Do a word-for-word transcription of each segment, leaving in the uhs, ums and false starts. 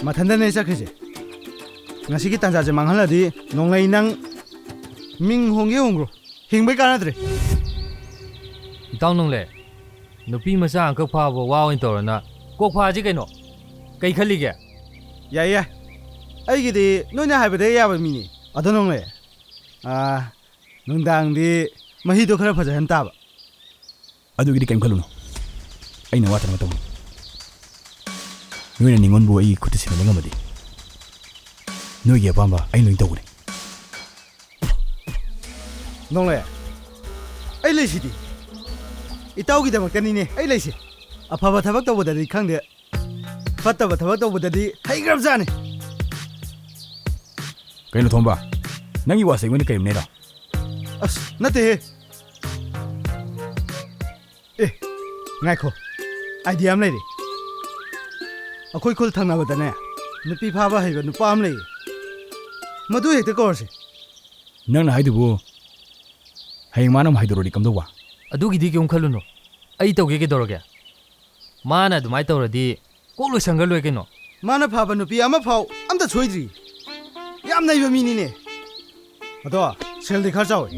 ꯃꯊꯟꯇꯅꯦ ꯆꯠꯈ꯭ꯔꯤꯁꯦ꯫ ꯉꯁꯤꯒꯤ ꯇꯥꯟꯖꯥꯁꯦ ꯃꯥꯡꯍꯜꯂꯗꯤ ꯅꯣꯡꯂꯩ ꯅꯪ ꯃꯤꯡ ꯍꯣꯡꯒꯦ ꯍꯣꯡꯈ꯭ꯔꯣ, ꯍꯤꯡꯕꯩ ꯀꯥꯟꯅꯗ꯭ꯔꯦ꯫ ꯏꯇꯥꯎ ꯅꯣꯡꯂꯩ, ꯅꯨꯄꯤ ꯃꯆꯥ ꯑꯃꯈꯛ ꯐꯥꯕ ꯋꯥ ꯑꯣꯏꯅ ꯇꯧꯔꯅ ꯀꯣꯛ ꯐꯥꯁꯤ ꯀꯩꯅꯣ? ꯀꯩ ꯈꯜꯂꯤꯒꯦ? ꯌꯥꯏ ꯌꯥꯏ, ꯑꯩꯒꯤꯗꯤ ꯅꯣꯏꯅ ꯍꯥꯏꯕꯗ ꯌꯥꯕ ꯃꯤꯅꯤ꯫ ꯑꯗꯣ ꯅꯣꯡꯂꯩ, ꯑꯥ, ꯅꯨꯡꯗꯥꯡꯗꯤ ꯃꯍꯤꯗꯣ ꯈꯔ ꯐꯖꯍꯟ ꯇꯥꯕ꯫ ꯑꯗꯨꯒꯤꯗꯤ ꯀꯩꯝ ꯈꯜꯂꯨꯅꯨ, ꯑꯩꯅ ꯋꯥꯠꯇꯅꯕ ꯇꯧꯅꯤ꯫ ꯅꯣꯏꯅ ꯅꯤꯉꯣꯟꯕꯨ ꯑꯩꯒꯤ ꯈꯨꯠꯇ ꯁꯤꯟꯅꯕ ꯉꯝꯃꯗꯤ, ꯅꯣꯏꯒꯤ ꯑꯄꯥꯝꯕ ꯑꯩ ꯂꯣꯏ ꯇꯧꯒꯅꯤ꯫ ꯅꯣꯡꯂꯩ, ꯑꯩ ꯂꯩꯁꯤꯗꯤ꯫ ꯏꯇꯥꯎꯒꯤꯗꯃꯛꯇꯅꯤꯅꯦ ꯑꯩ ꯂꯩꯁꯤ꯫ ꯑꯐꯕ ꯊꯕꯛ ꯇꯧꯕꯗꯗꯤ ꯈꯪꯗꯦ, ꯐꯠꯇꯕ ꯊꯕꯛ ꯇꯧꯕꯗꯗꯤ ꯍꯩꯈ꯭ꯔꯕꯖꯥꯠꯅꯤ꯫ ꯀꯩꯅꯣ ꯊꯣꯝꯕ, ꯅꯪꯒꯤ ꯋꯥꯁꯦ ꯑꯩꯉꯣꯟꯗ ꯀꯔꯦꯝꯅꯩꯔꯣ? ꯑꯁ, ꯅꯠꯇꯦꯍꯦ꯫ ꯑꯦ, ꯉꯥꯏꯈꯣ, idea ꯑꯃ ꯂꯩꯔꯦ꯫ ꯑꯩꯈꯣꯏ ꯈꯨꯜ ꯊꯪꯅꯕꯗꯅꯦ, ꯅꯨꯄꯤ ꯐꯥꯕ ꯍꯩꯕ ꯅꯨꯄꯥ ꯑꯃ ꯂꯩꯌꯦ꯫ ꯃꯗꯨ ꯍꯦꯛꯇ ꯀꯧꯔꯁꯦ꯫ ꯅꯪꯅ ꯍꯥꯏꯗꯨꯕꯨ ꯍꯌꯦꯡ ꯃꯥꯅ ꯑꯃꯨꯛ ꯍꯥꯏꯗꯣꯔꯛꯑꯗꯤ ꯀꯝꯗꯧꯕ? ꯑꯗꯨꯒꯤꯗꯤ ꯀꯩꯝ ꯈꯜꯂꯨꯅꯨ, ꯑꯩ ꯇꯧꯒꯦ ꯀꯩꯗꯧꯔꯒꯦ? ꯃꯥꯅ ꯑꯗꯨꯃꯥꯏꯅ ꯇꯧꯔꯗꯤ ꯀꯣꯛ ꯂꯣꯏꯁꯟꯈ꯭ꯔ ꯂꯣꯏ ꯀꯩꯅꯣ꯫ ꯃꯥꯅ ꯐꯥꯕ ꯅꯨꯄꯤ ꯑꯃꯐꯥꯎ ꯑꯝꯇ ꯁꯣꯏꯗ꯭ꯔꯤ꯫ ꯌꯥꯝ ꯅꯩꯕ ꯃꯤꯅꯤꯅꯦ꯫ ꯑꯗꯣ ꯁꯦꯜꯗꯤ ꯈꯔ ꯆꯥꯎꯋꯤ꯫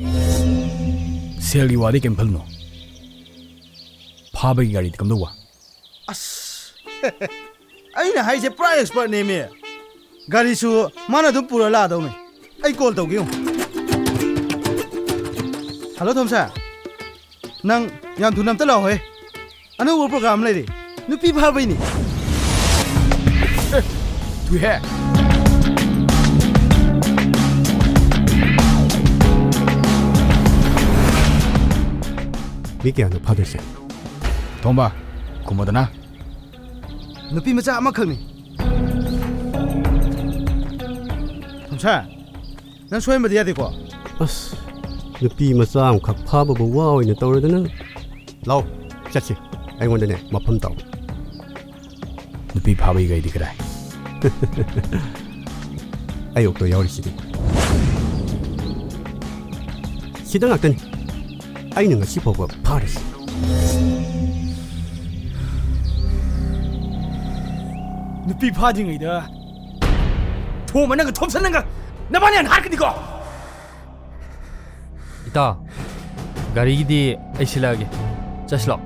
ꯁꯦꯜꯒꯤ ꯋꯥꯗꯤ ꯀꯩꯝ ꯈꯜꯂꯨꯅꯨ꯫ ꯐꯥꯕꯒꯤ ꯒꯥꯔꯤꯗꯤ ꯀꯝꯗꯧꯕ? ꯑꯁ, ꯑꯩꯅ ꯍꯥꯏꯁꯦ ꯄꯨꯔꯥ expert ꯅꯦꯃꯤ꯫ ꯒꯥꯔꯤꯁꯨ ꯃꯥꯅ ꯑꯗꯨꯝ ꯄꯨꯔ ꯂꯥꯛꯑꯗꯧꯅꯤ꯫ ꯑꯩ call ꯇꯧꯒꯦ ꯌꯦꯡꯉꯨ꯫ Hello, ꯊꯣꯝꯁꯥ꯫ ꯅꯪ ꯌꯥꯝ ꯊꯨꯅ ꯑꯝꯇ ꯂꯥꯛꯑꯣꯍꯦ꯫ ꯑꯅꯧꯕ program ꯑꯃ ꯂꯩꯔꯦ꯫ ꯅꯨꯄꯤ ꯐꯥꯕꯩꯅꯤ꯫ ꯑꯦ, ꯊꯨꯏꯍꯦ꯫ ꯃꯤ ꯀꯌꯥꯅꯣ ꯐꯥꯗꯣꯏꯁꯦ? ꯊꯣꯝꯕ, ꯈꯨꯝꯃꯣꯗꯅ꯫ ꯅꯨꯄꯤ ꯃꯆꯥ ꯑꯃꯈꯛꯅꯤ꯫ ꯊꯣꯝꯁꯥ, ꯅꯪ ꯁꯣꯏꯍꯟꯕꯗꯤ ꯌꯥꯗꯦꯀꯣ꯫ ꯑꯁ, ꯅꯨꯄꯤ ꯃꯆꯥ ꯑꯃꯈꯛ ꯐꯥꯕꯕꯨ ꯋꯥ ꯑꯣꯏꯅ ꯇꯧꯔꯗꯅ꯫ ꯂꯥꯎ, ꯆꯠꯁꯤ꯫ ꯑꯩꯉꯣꯟꯗꯅꯦ, ꯃꯐꯝ ꯇꯥꯎ꯫ ꯅꯨꯄꯤ ꯐꯥꯕꯒꯤ ꯒꯥꯔꯤꯗꯤ ꯀꯗꯥꯏ? ꯑꯩ ꯑꯣꯛꯇꯣ ꯌꯥꯎꯔꯤꯁꯤꯗꯤ꯫ ꯁꯤꯗ ꯉꯥꯛꯇꯅꯤ ꯑꯩꯅ ꯉꯁꯤ ꯐꯥꯎꯕ ꯐꯥꯔꯤꯁꯤ꯫ ꯅꯨꯄꯤ ꯐꯥꯗ꯭ꯔꯤꯉꯩꯗ ꯊꯣꯝꯕ ꯅꯪꯒ ꯊꯣꯝꯁꯟ ꯅꯪꯒ ꯅꯕꯥꯅꯤ ꯍꯥꯟꯅ ꯍꯥꯠꯀꯅꯤꯀꯣ꯫ ꯏꯇꯥꯎ, ꯒꯥꯔꯤꯒꯤꯗꯤ ꯑꯩ ꯁꯤꯜꯂꯛꯑꯒꯦ꯫ ꯆꯠꯁꯤꯂꯣ꯫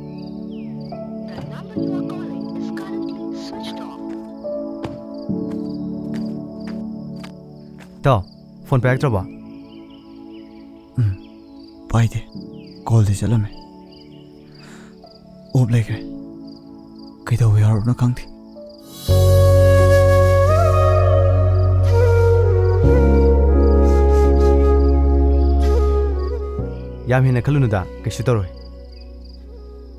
The number you are calling is currently switched off. ꯏꯇꯥꯎ, ꯐꯣꯟ ꯄꯥꯏꯔꯛꯇ꯭ꯔꯕꯣ? ꯎꯝ, ꯄꯥꯏꯗꯦ꯫ ꯀꯣꯜꯗꯤ ꯆꯠꯂꯝꯃꯦ꯫ ꯑꯣꯞ ꯂꯩꯈ꯭ꯔꯦ꯫ ꯀꯩꯗꯧꯕ ꯌꯥꯎꯔꯕꯅꯣ ꯈꯪꯗꯦ꯫ ꯌꯥꯝ ꯍꯦꯟꯅ ꯈꯜꯂꯨꯅꯨꯗ, ꯀꯩꯁꯨ ꯇꯧꯔꯣꯏ꯫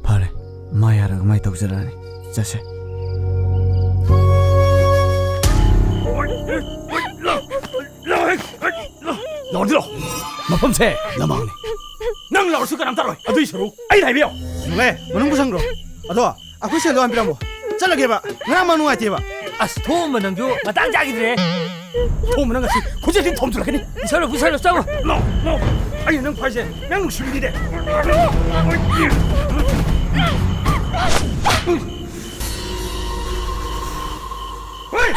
ꯐꯔꯦ, ꯃꯥ ꯌꯥꯔꯒ ꯃꯥꯏ ꯇꯧꯖꯔꯛꯑꯅꯤ꯫ ꯆꯠꯁꯦ꯫ ꯂꯥꯎꯗꯤ ꯂꯥꯎ꯫ ꯃꯐꯝꯁꯦ ꯅꯃꯥꯡꯅꯤ꯫ ꯅꯪ ꯂꯥꯎꯔꯁꯨ ꯀꯅꯥꯝ ꯇꯥꯔꯣꯏ꯫ ꯑꯗꯨꯏ ꯁꯔꯨꯛ ꯑꯩꯅ ꯍꯥꯏꯕꯤꯌꯣ꯫ ꯅꯨꯡꯉꯥꯏ, ꯃꯅꯨꯡ ꯄꯨꯁꯟꯈ꯭ꯔꯣ꯫ ꯑꯗꯣ ꯑꯩꯈꯣꯏ ꯁꯦꯜꯗꯣ ꯍꯥꯟ ꯄꯤꯔꯝꯃꯣ꯫ ꯆꯠꯂꯒꯦꯕ꯫ ꯉꯔꯥꯡ ꯃꯥ ꯅꯨꯡꯉꯥꯏꯇꯦꯕ꯫ ꯑꯁ, ꯊꯣꯝꯕ ꯅꯪꯁꯨ ꯃꯇꯥꯡ ꯆꯥꯈꯤꯗ꯭ꯔꯦ꯫ ꯊꯣꯝꯕ ꯅꯪ ꯉꯁꯤ ꯈꯨꯖꯤꯟꯁꯤ ꯊꯣꯝꯖꯤꯜꯂꯛꯀꯅꯤ꯫ ꯄꯨꯁꯜꯂꯣ, ꯄꯨꯁꯜꯂꯣ, ꯆꯪꯉꯣ꯫ ꯂꯥꯎ, ꯂꯥꯎ꯫ ꯑꯩꯅ ꯅꯪ ꯐꯥꯏꯁꯦ ꯅꯪ ꯅꯨꯡꯁꯤꯕꯒꯤꯅꯦ꯫ ꯍꯣꯏ!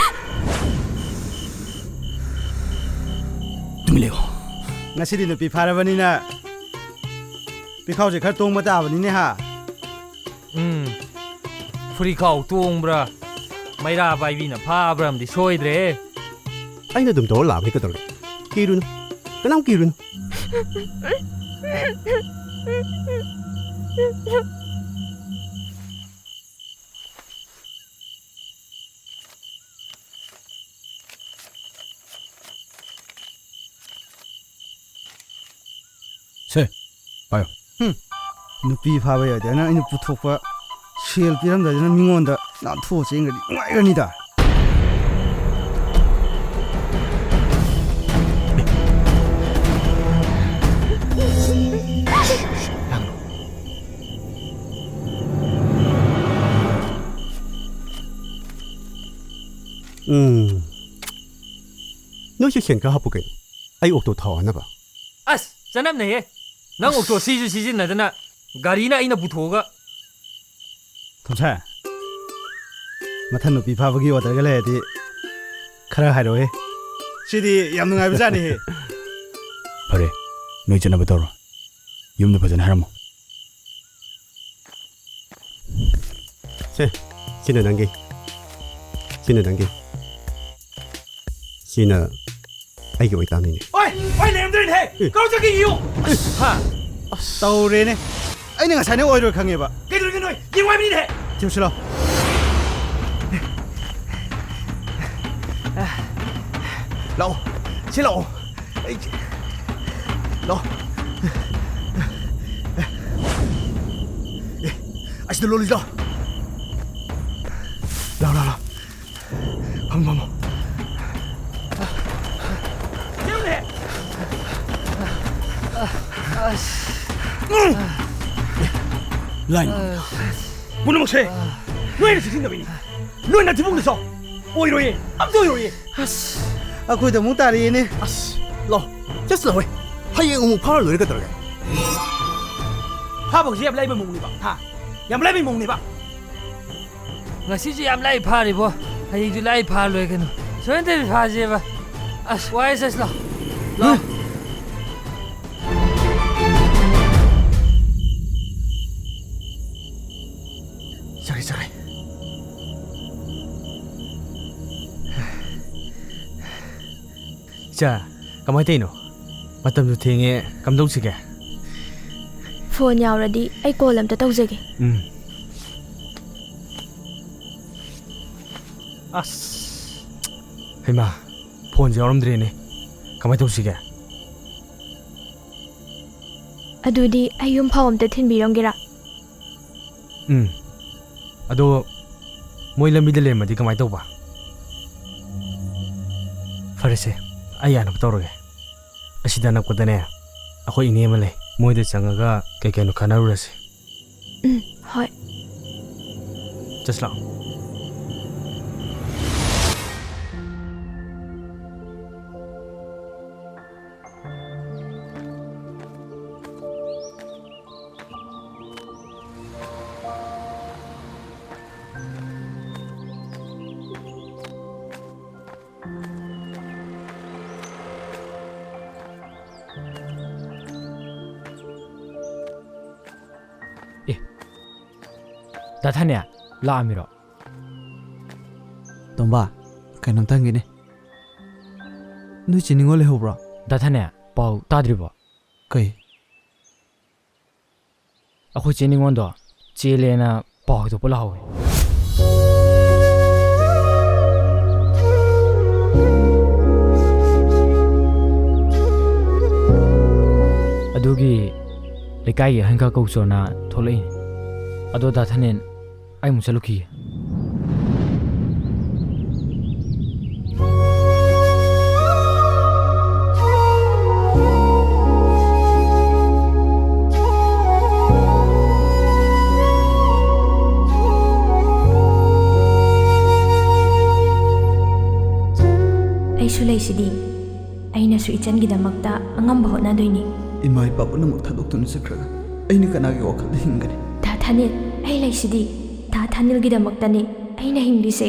ꯇꯨꯃꯤꯟ ꯂꯩꯌꯣ꯫ ꯉꯁꯤꯗꯤ ꯅꯨꯄꯤ ꯐꯥꯔꯕꯅꯤꯅ ꯄꯤꯈꯥꯎꯁꯦ ꯈꯔ ꯇꯣꯡꯕ ꯇꯥꯕꯅꯤꯅꯦ ꯍꯥ꯫ ꯎꯝ꯫ ꯐꯨꯔꯤꯈꯥꯎ ꯇꯣꯡꯕ꯭ꯔꯥ, ꯃꯩꯔꯥ ꯄꯥꯏꯕꯤꯅ ꯐꯥꯕ꯭ꯔꯥ ꯑꯃꯗꯤ ꯁꯣꯏꯗ꯭ꯔꯦ꯫ ꯑꯩꯅ ꯑꯗꯨꯝ ꯇꯧꯔ ꯂꯥꯛꯑꯕꯅꯤ ꯀꯩꯗꯧꯔꯒꯦ? ꯀꯤꯔꯨꯅꯨ꯫ ꯀꯅꯥꯝ ꯀꯤꯔꯨꯅꯨ꯫ ꯁꯦ, ꯄꯥꯏꯌꯣ꯫ ꯍꯨꯝ, ꯅꯨꯄꯤ ꯐꯥꯕ ꯌꯥꯗꯦ ꯍꯥꯏꯅ ꯑꯩꯅ ꯄꯨꯊꯣꯛꯄ ꯁꯦꯜ ꯄꯤꯔꯝꯗꯥꯏꯗꯅ ꯃꯤꯉꯣꯟꯗ ꯅꯥꯟꯊꯣꯛꯑ ꯆꯦꯟꯈ꯭ꯔꯗꯤ ꯅꯨꯡꯉꯥꯏꯒꯅꯤꯗ꯫ ꯎꯝ꯫ ꯅꯣꯏꯁꯨ ꯁꯦꯟ ꯈꯔ ꯍꯥꯞꯄꯨ ꯀꯩꯅꯣ꯫ ꯑꯩ ꯑꯣꯛꯇꯣ ꯊꯥꯎ ꯍꯥꯟꯅꯕ꯫ ꯑꯁ, ꯆꯅꯝꯅꯦꯍꯦ꯫ ꯅꯪ ꯑꯣꯛꯇꯣ ꯁꯤꯁꯨ ꯁꯤꯖꯤꯟꯅꯗꯅ ꯒꯥꯔꯤꯅ ꯑꯩꯅ ꯄꯨꯊꯣꯛꯑꯒ꯫ ꯊꯣꯝꯁꯥ, ꯃꯊꯪ ꯅꯨꯄꯤ ꯐꯥꯕꯒꯤ orderꯒ ꯂꯩꯔꯗꯤ ꯈꯔ ꯍꯥꯏꯔꯛꯑꯣꯍꯦ꯫ ꯁꯤꯗꯤ ꯌꯥꯝ ꯅꯨꯡꯉꯥꯏꯕꯖꯥꯠꯅꯤꯍꯦ꯫ ꯐꯔꯦ, ꯅꯣꯏ ꯆꯠꯅꯕ ꯇꯧꯔꯣ꯫ ꯌꯨꯝꯗ ꯐꯖꯅ ꯍꯥꯏꯔꯝꯃꯣ꯫ ꯁꯦ, ꯁꯤꯅ ꯅꯪꯒꯤ꯫ ꯁꯤꯅ ꯅꯪꯒꯤ꯫ ꯁꯤꯅ ꯑꯩꯒꯤ ꯑꯣꯏꯇꯥꯅꯤꯅꯦ꯫ ꯑꯣꯏ! ꯑꯣꯏ, ꯂꯩꯔꯝꯗ꯭ꯔꯦꯅꯦꯍꯦ! ꯑꯦ꯫ ꯀꯥꯏ ꯆꯠꯈꯤꯒꯦꯌꯨ? ꯑꯁ! ꯍꯥ? ꯑꯁ! ꯇꯧꯔꯦꯅꯦ꯫ ꯑꯩꯅ ꯉꯁꯥꯏꯅ ꯑꯣꯏꯔꯣꯏ ꯈꯪꯉꯦꯕ꯫ ꯀꯩꯗꯧꯔꯒꯦ ꯅꯣꯏ? ꯌꯦꯡꯉꯨ ꯍꯥꯏꯕꯅꯤꯅꯦꯍꯦ! ꯊꯤꯔꯨꯁꯤ ꯂꯥꯎ꯫ ꯂꯥꯛꯑꯣ꯫ ꯁꯤ ꯂꯥꯛꯑꯣ꯫ ꯑꯩ ꯂꯥꯛꯑꯣ꯫ ꯑꯦ, ꯑꯁꯤꯗ ꯂꯣꯜꯂꯨꯁꯤ ꯂꯥꯛꯑꯣ꯫ ꯂꯥꯛꯑꯣ, ꯂꯥꯛꯑꯣ, ꯂꯥꯛꯑꯣ꯫ ꯐꯝꯃꯣ, ꯐꯝꯃꯣ꯫ ꯂꯥꯏꯟ ꯄꯨꯝꯅꯃꯛꯁꯦ ꯅꯣꯏꯅ ꯆꯦꯛꯁꯤꯟꯗꯕꯩꯅꯤ꯫ ꯅꯣꯏ ꯅꯊꯤꯕꯣꯡꯗ ꯁꯣ꯫ ꯑꯣꯏꯔꯣꯏꯌꯦ꯫ ꯑꯝꯇ ꯑꯣꯏꯔꯣꯏꯌꯦ꯫ ꯑꯁ, ꯑꯩꯈꯣꯏꯗ ꯑꯃꯨꯛ ꯇꯥꯔꯛꯑꯦꯅꯦ꯫ ꯑꯁ, ꯂꯥꯎ꯫ Just ꯂꯥꯎꯍꯦ꯫ ꯍꯌꯦꯡ ꯑꯃꯨꯛ ꯐꯥꯔ ꯂꯣꯏꯔꯦ ꯀꯩꯗꯧꯔꯒꯦ? ꯐꯥꯕ ꯍꯧꯖꯤꯛ ꯌꯥꯝ ꯂꯥꯏꯕ ꯃꯑꯣꯡꯅꯦꯕ꯫ ꯍꯥ? ꯌꯥꯝ ꯂꯥꯏꯕ ꯃꯑꯣꯡꯅꯦꯕ꯫ ꯉꯁꯤꯁꯨ ꯌꯥꯝ ꯂꯥꯏ ꯐꯥꯔꯤꯕꯣ꯫ ꯍꯌꯦꯡꯁꯨ ꯂꯥꯏ ꯐꯥꯔ ꯂꯣꯏꯔꯦ ꯀꯩꯅꯣ꯫ ꯁꯨꯃꯥꯏꯅ ꯇꯧꯔꯗꯤ ꯐꯥꯁꯦꯕ꯫ ꯑꯁ, ꯋꯥꯏ ꯆꯠꯁꯤ ꯂꯥꯎ꯫ ꯂꯥꯎ꯫ ꯆꯥ, ꯀꯃꯥꯏ ꯇꯧꯔꯤꯅꯣ? ꯃꯇꯝꯁꯨ ꯊꯦꯡꯉꯦ, ꯀꯝꯗꯧꯁꯤꯒꯦ? ꯐꯣꯟ ꯌꯥꯎꯔꯗꯤ ꯑꯩ ꯀꯣꯜ ꯑꯝꯇ ꯇꯧꯖꯒꯦ꯫ ꯎꯝ꯫ ꯑꯁ, ꯍꯩꯃꯥ, ꯐꯣꯟꯁꯦ ꯌꯥꯎꯔꯝꯗ꯭ꯔꯦꯅꯦ꯫ ꯀꯃꯥꯏ ꯇꯧꯁꯤꯒꯦ? ꯑꯗꯨꯗꯤ ꯑꯩ ꯌꯨꯝ ꯐꯥꯎ ꯑꯝꯇ ꯊꯤꯟꯕꯤꯔꯝꯒꯦꯔꯥ? ꯎꯝ꯫ ꯑꯗꯣ ꯃꯣꯏ ꯂꯝꯕꯤꯗ ꯂꯩꯔꯝꯃꯗꯤ ꯀꯃꯥꯏ ꯇꯧꯕ? ꯐꯔꯦꯁꯦ, ꯑꯩ ꯌꯥꯅꯕ ꯇꯧꯔꯒꯦ꯫ ꯑꯁꯤꯗ ꯑꯅꯛꯄꯗꯅꯦ ꯑꯩꯈꯣꯏ ꯏꯅꯦ ꯑꯃ ꯂꯩ, ꯃꯣꯏꯗ ꯆꯪꯉꯒ ꯀꯩ ꯀꯩꯅꯣ ꯈꯟꯅꯔꯨꯔꯁꯤ꯫ ꯎꯝ, ꯍꯣꯏ꯫ ꯆꯠꯁꯤ ꯂꯥꯛꯑꯣ꯫ ꯑꯦ, ꯗꯥ ꯊꯥꯅꯦ, ꯂꯥꯛꯑꯝꯃꯤꯔꯣ? ꯇꯣꯝꯕ, ꯀꯩꯅꯣꯝꯇ ꯍꯪꯒꯦꯅꯦ꯫ ꯅꯣꯏ ꯆꯦ ꯅꯤꯉꯣꯜ ꯂꯩꯍꯧꯕ꯭ꯔꯣ? ꯗꯥ ꯊꯥꯅꯦ, ꯄꯥꯎ ꯇꯥꯗ꯭ꯔꯤꯕꯣ? ꯀꯩ? ꯑꯩꯈꯣꯏ ꯆꯦ ꯅꯤꯉꯣꯜꯗꯣ ꯆꯦꯜꯂꯦꯅ ꯄꯥꯎ ꯍꯥꯏꯗꯣꯛꯄ ꯂꯥꯛꯍꯧꯋꯦ꯫ ꯑꯗꯨꯒꯤ ꯂꯩꯀꯥꯏꯒꯤ ꯑꯍꯟ ꯈꯔ ꯀꯧꯆꯣꯅ ꯊꯣꯛꯂꯛꯏꯅꯦ꯫ ꯑꯗꯣ ꯗꯥ ꯊꯥꯅꯦꯟ, ꯑꯩ ꯑꯃꯨꯛ ꯆꯠꯂꯨꯈꯤꯒꯦ꯫ ꯑꯩꯁꯨ ꯂꯩꯁꯤꯗꯤ꯫ ꯑꯩꯅꯁꯨ ꯏꯆꯟꯒꯤꯗꯃꯛꯇ ꯑꯉꯝꯕ ꯍꯣꯠꯅꯗꯣꯏꯅꯤ꯫ ꯏꯃꯥ ꯏꯄꯥ ꯄꯨꯝꯅꯃꯛ ꯊꯥꯗꯣꯛꯇꯨꯅ ꯆꯠꯈ꯭ꯔꯒ ꯑꯩꯅ ꯀꯅꯥꯒꯤ ꯋꯥꯈꯜꯗ ꯍꯤꯡꯒꯅꯤ? ꯗꯥ ꯊꯥꯅꯤꯜ, ꯑꯩ ꯂꯩꯁꯤꯗꯤ꯫ ꯗꯥ ꯊꯥꯅꯤꯜꯒꯤꯗꯃꯛꯇꯅꯤ ꯑꯩꯅ ꯍꯤꯡꯂꯤꯁꯦ꯫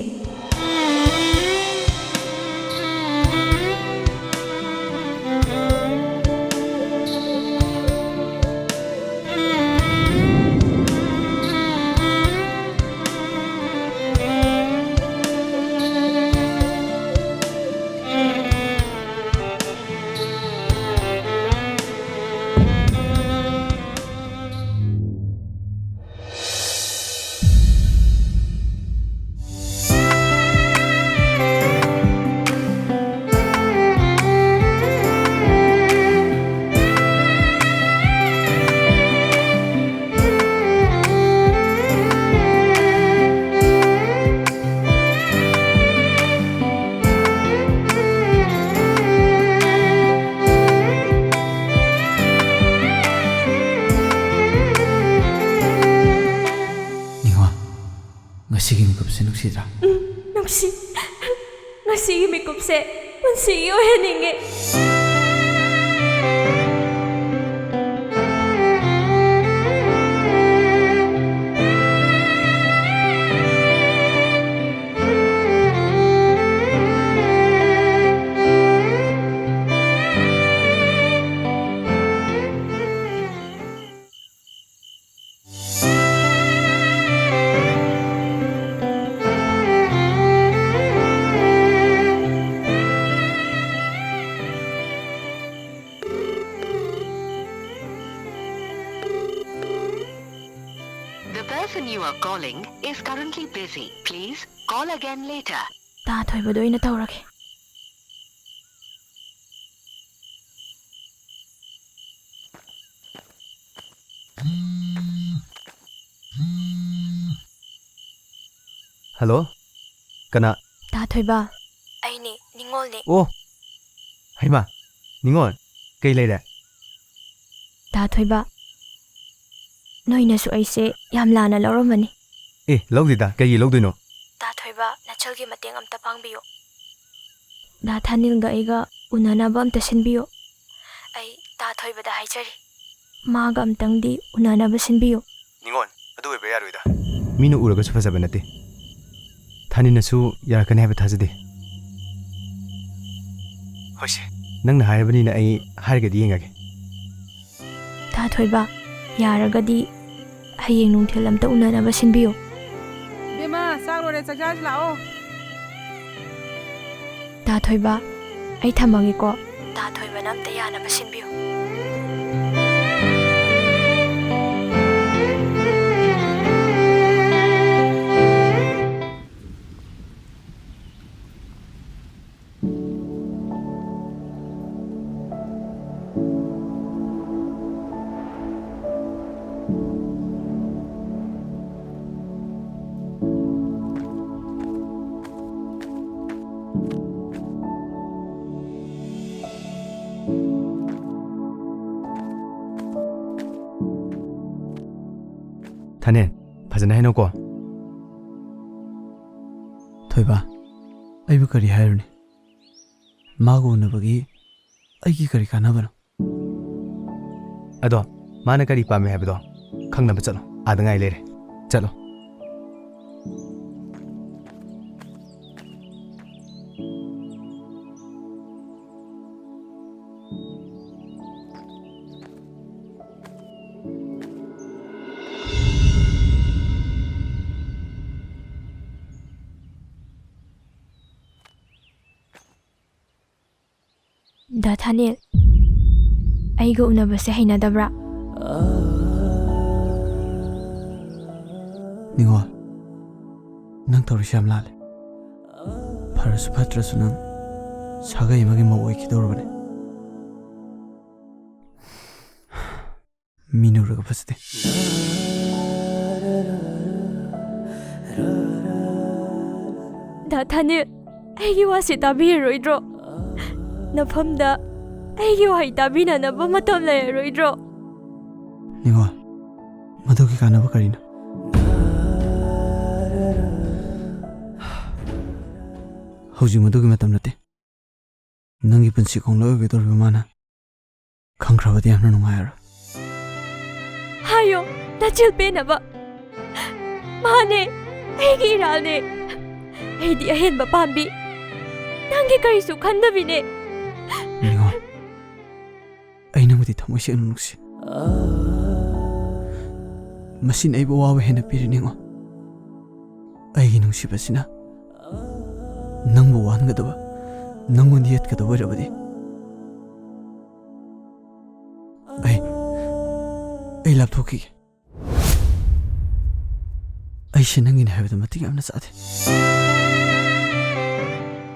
ꯁꯤꯒꯤ ꯃꯤꯀꯨꯞꯁꯦ ꯄꯨꯟꯁꯤꯒꯤ ꯑꯣꯏꯍꯟꯅꯤꯡꯉꯦ꯫ The person you are calling is currently busy. Please call again later. ꯇꯥ ꯊꯣꯏꯕꯗ ꯑꯣꯏꯅ ꯇꯧꯔꯒꯦ꯫ ꯍꯜꯂꯣ, ꯀꯅꯥ? ꯇꯥ ꯊꯣꯏꯕ, ꯑꯩꯅꯦ, ꯅꯤꯉꯣꯜꯅꯦ꯫ ꯑꯣ, ꯍꯩꯃꯥ, ꯅꯤꯉꯣꯜ, ꯀꯩ ꯂꯩꯔꯦ? ꯇꯥ ꯊꯣꯏꯕ, ꯅꯣꯏꯅꯁꯨ ꯑꯩꯁꯦ ꯌꯥꯝ ꯂꯥꯟꯅ ꯂꯧꯔꯝꯃꯅꯤ꯫ ꯑꯦ, ꯂꯧꯗꯦꯗ, ꯀꯩꯒꯤ ꯂꯧꯗꯣꯏꯅꯣ? ꯇꯥ ꯊꯣꯏꯕ, ꯅꯆꯜꯒꯤ ꯃꯇꯦꯡ ꯑꯝꯇ ꯄꯥꯡꯕꯤꯌꯨ꯫ ꯗꯥ ꯊꯥꯅꯤꯜꯒ ꯑꯩꯒ ꯎꯅꯅꯕ ꯑꯝꯇ ꯁꯤꯟꯕꯤꯌꯨ꯫ ꯑꯩ ꯇꯥ ꯊꯣꯏꯕꯗ ꯍꯥꯏꯖꯔꯤ꯫ ꯃꯥꯒ ꯑꯝꯇꯪꯗꯤ ꯎꯅꯅꯕ ꯁꯤꯟꯕꯤꯌꯨ꯫ ꯅꯤꯉꯣꯜ, ꯑꯗꯨ ꯑꯣꯏꯕ ꯌꯥꯔꯣꯏꯗ꯫ ꯃꯤꯅ ꯎꯔꯒꯁꯨ ꯐꯖꯕ ꯅꯠꯇꯦ꯫ ꯊꯥꯅꯤꯜꯅꯁꯨ ꯌꯥꯔꯛꯀꯅꯤ ꯍꯥꯏꯕ ꯊꯥꯖꯗꯦ꯫ ꯍꯣꯏꯁꯦ, ꯅꯪꯅ ꯍꯥꯏꯔꯕꯅꯤꯅ ꯑꯩ ꯍꯥꯏꯔꯒꯗꯤ ꯌꯦꯡꯉꯒꯦ꯫ ꯇꯥ ꯊꯣꯏꯕ, ꯌꯥꯔꯒꯗꯤ ꯍꯌꯦꯡ ꯅꯨꯡꯊꯤꯜ ꯑꯝꯇ ꯎꯅꯅꯕ ꯁꯤꯟꯕꯤꯌꯨ꯫ ꯏꯕꯦꯝꯃ, ꯆꯥꯛ ꯂꯣꯏꯔꯦ, ꯆꯥꯛ ꯆꯥꯔꯁꯤ ꯂꯥꯛꯑꯣ꯫ ꯇꯥ ꯊꯣꯏꯕ, ꯑꯩ ꯊꯝꯃꯒꯦꯀꯣ꯫ ꯇꯥ ꯊꯣꯏꯕꯅ ꯑꯝꯇ ꯌꯥꯅꯕ ꯁꯤꯟꯕꯤꯌꯨ꯫ ꯊꯥꯅꯦꯜ, ꯐꯖꯅ ꯍꯥꯏꯅꯧꯀꯣ꯫ ꯊꯣꯏꯕ, ꯑꯩꯕꯨ ꯀꯔꯤ ꯍꯥꯏꯔꯨꯅꯤ? ꯃꯥꯒ ꯎꯅꯕꯒꯤ ꯑꯩꯒꯤ ꯀꯔꯤ ꯀꯥꯟꯅꯕꯅꯣ? ꯑꯗꯣ ꯃꯥꯅ ꯀꯔꯤ ꯄꯥꯝꯃꯦ ꯍꯥꯏꯕꯗꯣ ꯈꯪꯅꯕ ꯆꯠꯂꯣ꯫ ꯑꯥꯗ ꯉꯥꯏ ꯂꯩꯔꯦ꯫ ꯆꯠꯂꯣ꯫ ꯗꯥ ꯊꯥꯅꯤꯜ, ꯑꯩꯒ ꯎꯅꯕꯁꯦ ꯍꯩꯅꯗꯕ꯭ꯔꯥ? ꯅꯤꯉꯣꯜ, ꯅꯪ ꯇꯧꯔꯤꯁꯦ ꯌꯥꯝ ꯂꯥꯜꯂꯦ꯫ ꯐꯔꯁꯨ ꯐꯠꯇ꯭ꯔꯁꯨ ꯅꯪ ꯁꯥꯒꯩ ꯑꯃꯒꯤ ꯃꯧ ꯑꯣꯏꯈꯤꯗꯧꯔꯕꯅꯦ꯫ ꯃꯤꯅ ꯎꯔꯒ ꯐꯖꯗꯦ꯫ ꯗꯥ ꯊꯥꯅꯤꯜ, ꯑꯩꯒꯤ ꯋꯥꯁꯦ ꯇꯥꯕꯤꯔꯔꯣꯏꯗ꯭ꯔꯣ? ꯅꯐꯝꯗ ꯑꯩꯒꯤ ꯋꯥꯍꯩ ꯇꯥꯕꯤꯅꯅꯕ ꯃꯇꯝ ꯂꯩꯔꯔꯣꯏꯗ꯭ꯔꯣ? ꯅꯤꯉꯣꯜ, ꯃꯗꯨꯒꯤ ꯀꯥꯟꯅꯕ ꯀꯔꯤꯅꯣ? ꯍꯧꯖꯤꯛ ꯃꯗꯨꯒꯤ ꯃꯇꯝ ꯅꯠꯇꯦ꯫ ꯅꯪꯒꯤ ꯄꯨꯟꯁꯤ ꯈꯣꯡꯂꯣꯏ ꯑꯣꯏꯒꯗꯧꯔꯤꯕ ꯃꯥꯅ ꯈꯪꯈ꯭ꯔꯕꯗꯤ ꯌꯥꯝꯅ ꯅꯨꯡꯉꯥꯏꯔꯣꯏ꯫ ꯍꯥꯏꯌꯣ, ꯅꯆꯤꯜ ꯄꯦꯟꯅꯕ꯫ ꯃꯥꯅꯦ, ꯑꯩꯒꯤ ꯏꯔꯥꯜꯅꯦ꯫ ꯑꯩꯗꯤ ꯑꯍꯦꯟꯕ ꯄꯥꯝꯕꯤ, ꯅꯪꯒꯤ ꯀꯔꯤꯁꯨ ꯈꯟꯗꯕꯤꯅꯦ꯫ ꯅꯤꯉꯣꯜ, ꯑꯩ ꯅꯪꯕꯨꯗꯤ ꯊꯃꯣꯏ ꯁꯦꯡꯅ ꯅꯨꯡꯁꯤ꯫ ꯃꯁꯤꯅ ꯑꯩꯕꯨ ꯑꯋꯥꯕ ꯍꯦꯟꯅ ꯄꯤꯔꯤ, ꯅꯤꯉꯣꯜ꯫ ꯑꯩꯒꯤ ꯅꯨꯡꯁꯤꯕꯁꯤꯅ ꯅꯪꯕꯨ ꯋꯥꯍꯟꯒꯗꯕ, ꯅꯪꯉꯣꯟꯗ ꯌꯦꯠꯀꯗꯕ ꯑꯣꯏꯔꯕꯗꯤ ꯑꯩ, ꯑꯩ ꯂꯥꯞꯊꯣꯛꯈꯤꯒꯦ꯫ ꯑꯩꯁꯦ ꯅꯪꯒꯤꯅꯦ ꯍꯥꯏꯕꯗ ꯃꯇꯤꯛ ꯌꯥꯝꯅ ꯆꯥꯗꯦ꯫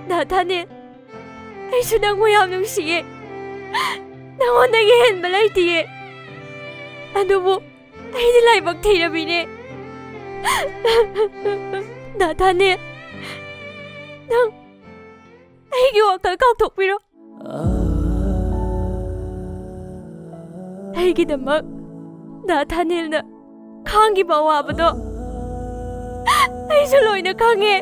ꯗꯥ ꯊꯥꯅꯤꯜ, ꯑꯩꯁꯨ ꯅꯪꯕꯨ ꯌꯥꯝ ꯅꯨꯡꯁꯤꯌꯦ꯫ ꯅꯉꯣꯟꯗꯒꯤ ꯍꯦꯟꯕ ꯂꯩꯇꯤꯌꯦ꯫ ꯑꯗꯨꯕꯨ ꯑꯩꯗꯤ ꯂꯥꯏꯕꯛ ꯊꯤꯔꯕꯤꯅꯦ꯫ ꯗꯥ ꯊꯥꯅꯤꯜ, ꯅꯪ ꯑꯩꯒꯤ ꯋꯥꯈꯜ ꯀꯥꯎꯊꯣꯛꯄꯤꯔꯣ꯫ ꯑꯩꯒꯤꯗꯃꯛ ꯗꯥ ꯊꯥꯅꯤꯜꯅ ꯈꯥꯡꯈꯤꯕ ꯑꯋꯥꯕꯗꯣ ꯑꯩꯁꯨ ꯂꯣꯏꯅ ꯈꯪꯉꯦ꯫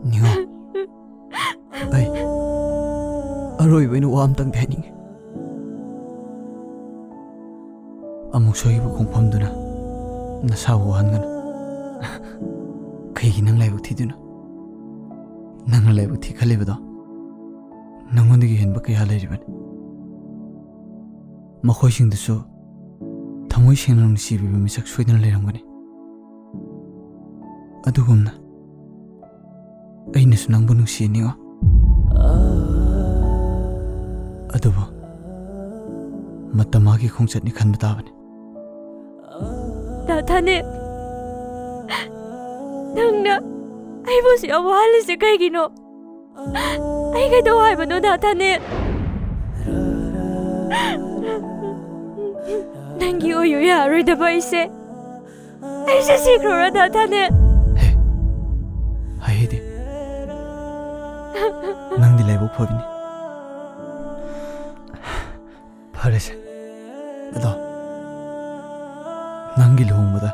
ꯅꯤꯉꯣꯜ, ꯑꯩ ꯑꯔꯣꯏꯕ ꯑꯣꯏꯅ ꯋꯥ ꯑꯝꯇꯪꯗꯤ ꯍꯥꯏꯅꯤꯡꯉꯤ꯫ ꯑꯃꯨꯛ ꯁꯣꯏꯈꯤꯕ ꯈꯣꯡꯐꯝꯗꯨꯅ ꯅꯁꯥꯕꯨ ꯋꯥꯍꯟꯒꯅꯨ꯫ ꯀꯩꯒꯤ ꯅꯪ ꯂꯥꯏꯕꯛ ꯊꯤꯗꯣꯏꯅꯣ? ꯅꯪꯅ ꯂꯥꯏꯕꯛ ꯊꯤ ꯈꯜꯂꯤꯕꯗꯣ ꯅꯪꯉꯣꯟꯗꯒꯤ ꯍꯦꯟꯕ ꯀꯌꯥ ꯂꯩꯔꯤꯕꯅꯤ꯫ ꯃꯈꯣꯏꯁꯤꯡꯗꯨꯁꯨ ꯊꯃꯣꯏ ꯁꯦꯡꯅ ꯅꯨꯡꯁꯤꯕꯤꯕ ꯃꯤꯁꯛ ꯁꯣꯏꯗꯅ ꯂꯩꯔꯝꯒꯅꯤ꯫ ꯑꯗꯨꯒꯨꯝꯅ ꯑꯩꯅꯁꯨ ꯅꯪꯕꯨ ꯅꯨꯡꯁꯤꯅꯤꯉꯣ꯫ ꯑꯗꯨꯕꯨ ꯃꯇꯝ ꯃꯥꯒꯤ ꯈꯣꯡꯆꯠꯅꯤ ꯈꯟꯕ ꯇꯥꯕꯅꯤ꯫ ꯗꯥ ꯊꯥꯅꯦ, ꯅꯪꯅ ꯑꯩꯕꯨ ꯁꯤ ꯌꯥꯝ ꯋꯥꯍꯜꯂꯤꯁꯦ ꯀꯩꯒꯤꯅꯣ? ꯑꯩ ꯀꯩꯗꯧ ꯍꯥꯏꯕꯅꯣ, ꯗꯥ ꯊꯥꯅꯦ? ꯅꯪꯒꯤ ꯑꯣꯏꯌꯨ ꯌꯥꯔꯣꯏꯗꯕ ꯑꯩꯁꯦ, ꯑꯩꯁꯦ ꯁꯤꯈ꯭ꯔꯣꯔ, ꯗꯥ ꯊꯥꯅꯦ? ꯍꯦ, ꯍꯥꯏꯍꯩꯗꯦ꯫ ꯅꯪꯗꯤ ꯂꯥꯏꯕꯛ ꯐꯕꯤꯅꯤ꯫ ꯐꯔꯦꯁꯦ꯫ ꯑꯗꯣ, ꯅꯪꯒꯤ ꯂꯨꯍꯣꯡꯕꯗ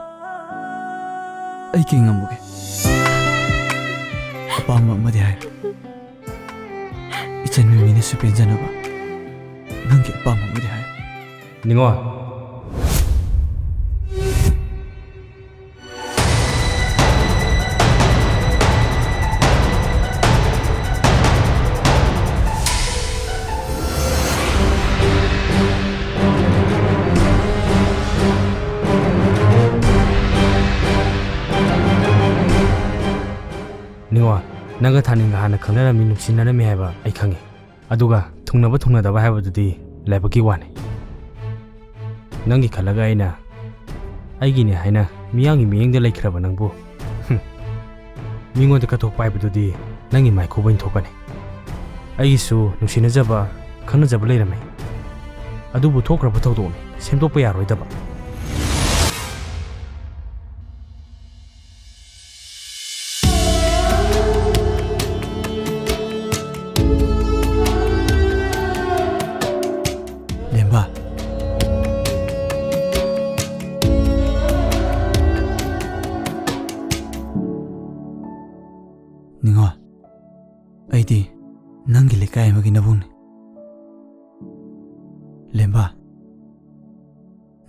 ꯑꯩ ꯀꯩ ꯉꯝꯃꯨꯒꯦ? ꯑꯄꯥꯝꯕ ꯑꯃꯗꯤ ꯍꯥꯏꯌꯨ꯫ ꯏꯆꯟ ꯃꯤꯃꯤꯅꯁꯨ ꯄꯦꯟꯖꯅꯕ ꯅꯪꯒꯤ ꯑꯄꯥꯝꯕ ꯑꯃꯗꯤ ꯍꯥꯏꯌꯨ꯫ ꯅꯤꯉꯣꯜ꯫ ꯅꯤꯉꯣꯜ, ꯅꯪꯒ ꯊꯥꯅꯤꯡꯒ ꯍꯥꯟꯅ ꯈꯪꯅꯔꯝꯃꯤ, ꯅꯨꯡꯁꯤꯅꯔꯝꯃꯤ ꯍꯥꯏꯕ ꯑꯩ ꯈꯪꯉꯤ꯫ ꯑꯗꯨꯒ ꯊꯨꯡꯅꯕ ꯊꯨꯡꯅꯗꯕ ꯍꯥꯏꯕꯗꯨꯗꯤ ꯂꯥꯏꯕꯛꯀꯤ ꯋꯥꯅꯤ꯫ ꯅꯪꯒꯤ ꯈꯜꯂꯒ ꯑꯩꯅ ꯑꯩꯒꯤꯅꯦ ꯍꯥꯏꯅ ꯃꯤꯌꯥꯝꯒꯤ ꯃꯤꯠꯌꯦꯡꯗ ꯂꯩꯈ꯭ꯔꯕ ꯅꯪꯕꯨ, ꯍꯨꯝ, ꯃꯤꯉꯣꯟꯗ ꯀꯠꯊꯣꯛꯄ ꯍꯥꯏꯕꯗꯨꯗꯤ ꯅꯪꯒꯤ ꯃꯥꯏꯈꯨꯕ ꯑꯣꯏꯅ ꯊꯣꯛꯀꯅꯤ꯫ ꯑꯩꯒꯤꯁꯨ ꯅꯨꯡꯁꯤꯅꯖꯕ, ꯈꯪꯅꯖꯕ ꯂꯩꯔꯝꯃꯤ꯫ ꯑꯗꯨꯕꯨ ꯊꯣꯛꯈ꯭ꯔꯕ ꯊꯧꯗꯣꯛꯅꯤ, ꯁꯦꯝꯗꯣꯛꯄ ꯌꯥꯔꯣꯏꯗꯕ꯫ ꯂꯦꯝꯕ꯫ ꯅꯤꯉꯣꯜ꯫ ꯅꯪꯒꯤ ꯂꯩꯀꯥꯏ ꯑꯃꯒꯤ ꯅꯕꯨꯡꯅꯤ꯫ ꯂꯦꯝꯕ,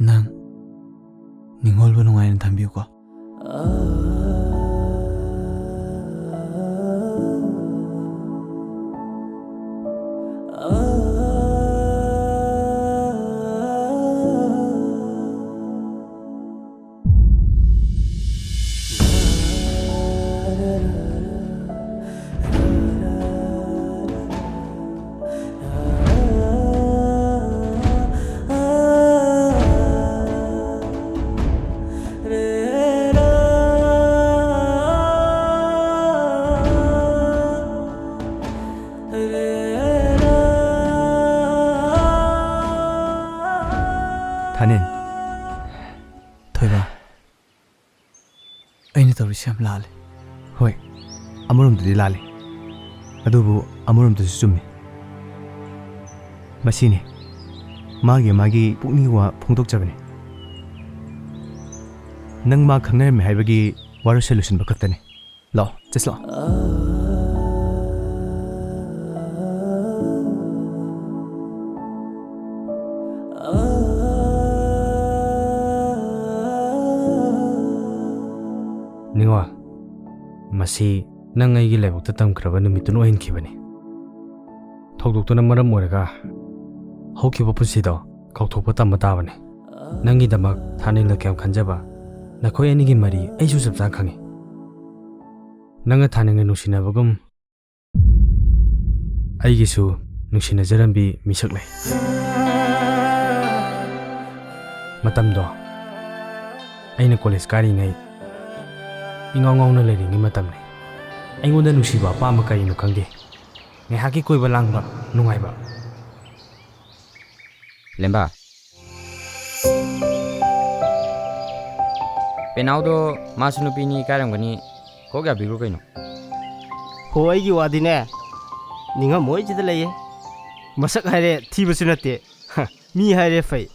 ꯅꯪ ꯅꯤꯡꯉꯣꯜꯕꯨ ꯅꯨꯡꯉꯥꯏꯅ ꯊꯝꯕꯤꯌꯨꯀꯣ꯫ ꯊꯥꯅꯤꯜ, ꯊꯣꯏꯕ, ꯑꯩꯅ ꯇꯧꯔꯤꯁꯦ ꯌꯥꯝ ꯂꯥꯜꯂꯦ꯫ ꯍꯣꯏ, ꯑꯃꯔꯣꯝꯗꯗꯤ ꯂꯥꯜꯂꯤ, ꯑꯗꯨꯕꯨ ꯑꯃꯔꯣꯝꯗꯁꯨ ꯆꯨꯝꯃꯤ꯫ ꯃꯁꯤꯅꯤ, ꯃꯥꯒꯤ ꯃꯥꯒꯤ ꯄꯨꯛꯅꯤꯡꯒꯤ ꯋꯥ ꯐꯣꯡꯗꯣꯛꯆꯕꯅꯤ꯫ ꯅꯪ ꯃꯥ ꯈꯪꯅꯔꯝꯃꯤ ꯍꯥꯏꯕꯒꯤ ꯋꯥꯔꯣꯏꯁꯤꯟ ꯂꯣꯏꯁꯤꯟꯕ ꯈꯛꯇꯅꯤ꯫ ꯂꯥꯛꯑꯣ, ꯆꯠꯁꯤ ꯂꯥꯛꯑꯣ꯫ ꯅꯤꯉꯣꯜ, ꯃꯁꯤ ꯅꯪ ꯑꯩꯒꯤ ꯂꯥꯏꯕꯛꯇ ꯇꯝꯈ꯭ꯔꯕ ꯅꯨꯃꯤꯠꯇꯨꯅ ꯑꯣꯏꯍꯟꯈꯤꯕꯅꯤ꯫ ꯊꯧꯗꯣꯛꯇꯨꯅ ꯃꯔꯝ ꯑꯣꯏꯔꯒ ꯍꯧꯈꯤꯕ ꯄꯨꯟꯁꯤꯗꯣ ꯀꯥꯎꯊꯣꯛꯄ ꯇꯝꯕ ꯇꯥꯕꯅꯤ꯫ ꯅꯪꯒꯤꯗꯃꯛ ꯊꯥꯅꯤꯜꯅ ꯀꯌꯥꯝ ꯈꯟꯖꯕ, ꯅꯈꯣꯏ ꯑꯅꯤꯒꯤ ꯃꯔꯤ ꯑꯩꯁꯨ ꯆꯞ ꯆꯥꯅ ꯈꯪꯏ꯫ ꯅꯪꯒ ꯊꯥꯅꯤꯜꯒ ꯅꯨꯡꯁꯤꯅꯕꯒꯨꯝ ꯑꯩꯒꯤꯁꯨ ꯅꯨꯡꯁꯤꯅꯖꯔꯝꯕꯤ ꯃꯤꯁꯛ ꯂꯩ꯫ ꯃꯇꯝꯗꯣ ꯑꯩꯅ ꯀꯣꯂꯦꯖ ꯀꯥꯔꯤꯉꯩ, ꯏꯉꯥꯎ ꯉꯥꯎꯅ ꯂꯩꯔꯤꯉꯩ ꯃꯇꯝꯅꯤ꯫ ꯑꯩꯉꯣꯟꯗ ꯅꯨꯡꯁꯤꯕ ꯑꯄꯥꯝꯕ ꯀꯔꯤꯅꯣ ꯈꯪꯗꯦ꯫ ꯉꯥꯏꯍꯥꯛꯀꯤ ꯀꯣꯏꯕ ꯂꯥꯡꯕ ꯅꯨꯡꯉꯥꯏꯕ꯫ ꯂꯦꯝꯕ, ꯄꯦꯅꯥꯎꯗꯣ ꯃꯥꯁꯨ ꯅꯨꯄꯤꯅꯤ ꯀꯥꯏꯔꯝꯒꯅꯤ, ꯀꯣꯛ ꯌꯥꯕꯤꯈ꯭ꯔꯣ ꯀꯩꯅꯣ꯫ ꯍꯣ, ꯑꯩꯒꯤ ꯋꯥꯗꯤꯅꯦ, ꯅꯤꯡꯉꯝꯃꯣꯏꯁꯤꯗ ꯂꯩꯌꯦ꯫ ꯃꯁꯛ ꯍꯥꯏꯔꯦ ꯊꯤꯕꯁꯨ ꯅꯠꯇꯦ, ꯍ, ꯃꯤ ꯍꯥꯏꯔꯦ ꯐꯩ꯫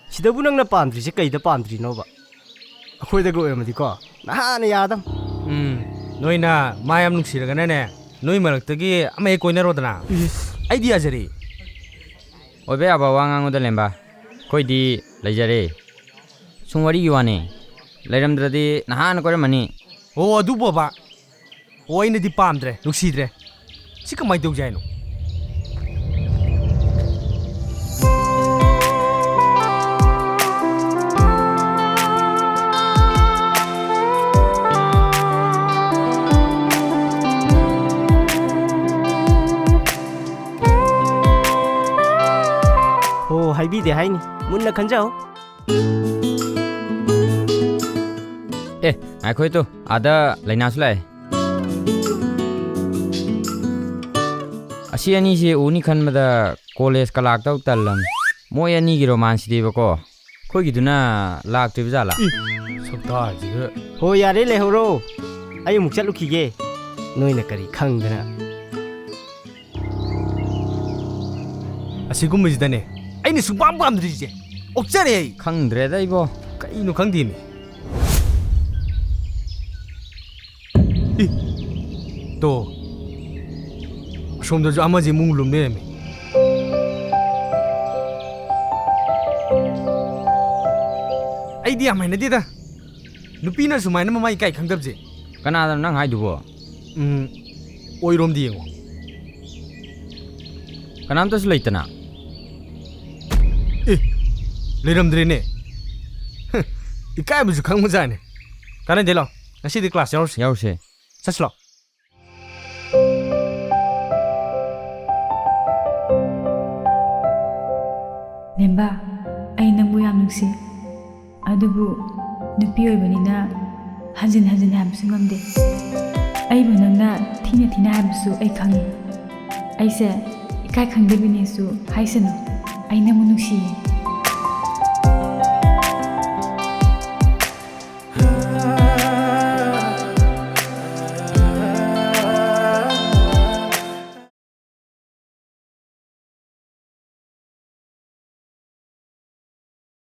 ꯁꯤꯗꯕꯨ ꯅꯪꯅ ꯄꯥꯝꯗ꯭ꯔꯤꯁꯦ ꯀꯩꯗ ꯄꯥꯝꯗ꯭ꯔꯤꯅꯣꯕ? ꯑꯩꯈꯣꯏꯗꯒ ꯑꯣꯏꯔꯝꯃꯗꯤꯀꯣ, ꯅꯍꯥꯟꯅ ꯌꯥꯗꯝ꯫ ꯎꯝ, ꯅꯣꯏꯅ ꯃꯥ ꯌꯥꯝ ꯅꯨꯡꯁꯤꯔꯒꯅꯅꯦ, ꯅꯣꯏ ꯃꯔꯛꯇꯒꯤ ꯑꯃ ꯍꯦꯛ ꯀꯣꯏꯅꯔꯣꯗꯅ꯫ ꯏꯁ꯫ ꯑꯩꯗꯤ ꯌꯥꯖꯔꯦ꯫ ꯑꯣꯏꯕ ꯌꯥꯕ ꯋꯥ ꯉꯥꯡꯉꯨꯗ, ꯂꯦꯝꯕ꯫ ꯑꯩꯈꯣꯏꯗꯤ ꯂꯩꯖꯔꯦ꯫ ꯁꯨꯝ ꯋꯥꯔꯤꯒꯤ ꯋꯥꯅꯤ꯫ ꯂꯩꯔꯝꯗ꯭ꯔꯗꯤ ꯅꯍꯥꯟꯅ ꯀꯣꯏꯔꯝꯃꯅꯤ꯫ ꯑꯣ, ꯑꯗꯨꯕꯣꯕ꯫ ꯑꯣ, ꯑꯩꯅꯗꯤ ꯄꯥꯝꯗ꯭ꯔꯦ, ꯅꯨꯡꯁꯤꯗ꯭ꯔꯦ꯫ ꯁꯤ ꯀꯃꯥꯏꯅ ꯇꯧꯁꯦ ꯍꯥꯏꯅꯣ? ꯍꯣ, ꯍꯥꯏꯕꯤꯗꯦ ꯍꯥꯏꯅꯤ꯫ ꯃꯨꯟꯅ ꯈꯟꯖꯧ꯫ ꯑꯦ, ꯉꯥꯏꯈꯣ ꯇꯨ, ꯑꯥꯗ ꯂꯩꯅꯥꯁꯨ ꯂꯥꯛꯑꯦ꯫ ꯑꯁꯤ ꯑꯅꯤꯁꯤ ꯎꯅꯤ ꯈꯟꯕꯗ ꯀꯣꯂꯦꯖꯀ ꯂꯥꯛꯇꯧ ꯇꯜꯂꯝ꯫ ꯃꯣꯏ ꯑꯅꯤꯒꯤ ꯔꯣꯃꯥꯟꯁꯤꯗꯤꯕꯀꯣ, ꯑꯩꯈꯣꯏꯒꯤꯗꯨꯅ ꯂꯥꯛꯇ꯭ꯔꯤꯕ ꯖꯥꯠꯂꯥ? ꯏ, ꯁꯛꯇꯥꯁꯤꯒ꯫ ꯍꯣ, ꯌꯥꯔꯦ, ꯂꯩꯍꯧꯔꯣ꯫ ꯑꯩ ꯑꯃꯨꯛ ꯆꯠꯂꯨꯈꯤꯒꯦ꯫ ꯅꯣꯏꯅ ꯀꯔꯤ ꯈꯪꯗꯅ꯫ ꯑꯁꯤꯒꯨꯝꯕꯁꯤꯗꯅꯦ ꯑꯩꯅ ꯁꯨꯡꯄꯥꯝ ꯄꯥꯝꯗ꯭ꯔꯤꯁꯦ꯫ ꯑꯣꯛꯆꯔꯦ ꯑꯩ꯫ ꯈꯪꯗ꯭ꯔꯦꯗ ꯏꯕꯣ꯫ ꯀꯩꯅꯣ ꯈꯪꯗꯦꯅꯦ꯫ ꯏ, ꯇꯣ꯫ ꯑꯁꯣꯝꯗꯁꯨ ꯑꯃꯁꯦ ꯃꯨꯡ ꯂꯨꯝ ꯂꯩꯔꯝꯃꯤ꯫ ꯑꯩꯗꯤ ꯌꯥꯝ ꯍꯩꯅꯗꯦꯗ꯫ ꯅꯨꯄꯤꯅ ꯁꯨꯃꯥꯏꯅ ꯃꯃꯥꯏ ꯏꯀꯥꯏ ꯈꯪꯗꯕꯁꯦ꯫ ꯀꯅꯥꯗꯅꯣ ꯅꯪ ꯍꯥꯏꯗꯨꯕꯣ? ꯎꯝ, ꯑꯣꯏꯔꯣꯝꯗ ꯌꯦꯡꯉꯣ꯫ ꯀꯅꯥꯝꯇꯁꯨ ꯂꯩꯇꯅ꯫ ꯑꯦ, ꯂꯩꯔꯝꯗ꯭ꯔꯦꯅꯦ꯫ ꯍ, ꯏꯀꯥꯏꯕꯁꯨ ꯈꯪꯕꯖꯥꯠꯅꯤ꯫ ꯀꯥꯟꯅꯗꯦ, ꯂꯥꯎ꯫ ꯉꯁꯤꯗꯤ ꯀ꯭ꯂꯥꯁ ꯌꯥꯎꯔꯁꯤ꯫ ꯌꯥꯎꯔꯨꯁꯦ꯫ ꯆꯠꯁꯤ ꯂꯥꯎ꯫ ꯂꯦꯝꯕ, ꯑꯩ ꯅꯪꯕꯨ ꯌꯥꯝ ꯅꯨꯡꯁꯤ꯫ ꯑꯗꯨꯕꯨ ꯅꯨꯄꯤ ꯑꯣꯏꯕꯅꯤꯅ ꯍꯟꯖꯤꯟ ꯍꯟꯖꯤꯟ ꯍꯥꯏꯕꯁꯨ ꯉꯝꯗꯦ꯫ ꯑꯩꯕꯨ ꯅꯪꯅ ꯊꯤꯅ ꯊꯤꯅ ꯍꯥꯏꯕꯁꯨ ꯑꯩ ꯈꯪꯉꯤ꯫ ꯑꯩꯁꯦ ꯏꯀꯥꯏ ꯈꯪꯗꯕꯤꯅꯦꯁꯨ ꯍꯥꯏꯁꯅꯨ꯫ ꯑꯩ ꯅꯪꯕꯨ ꯅꯨꯡꯁꯤꯌꯦ꯫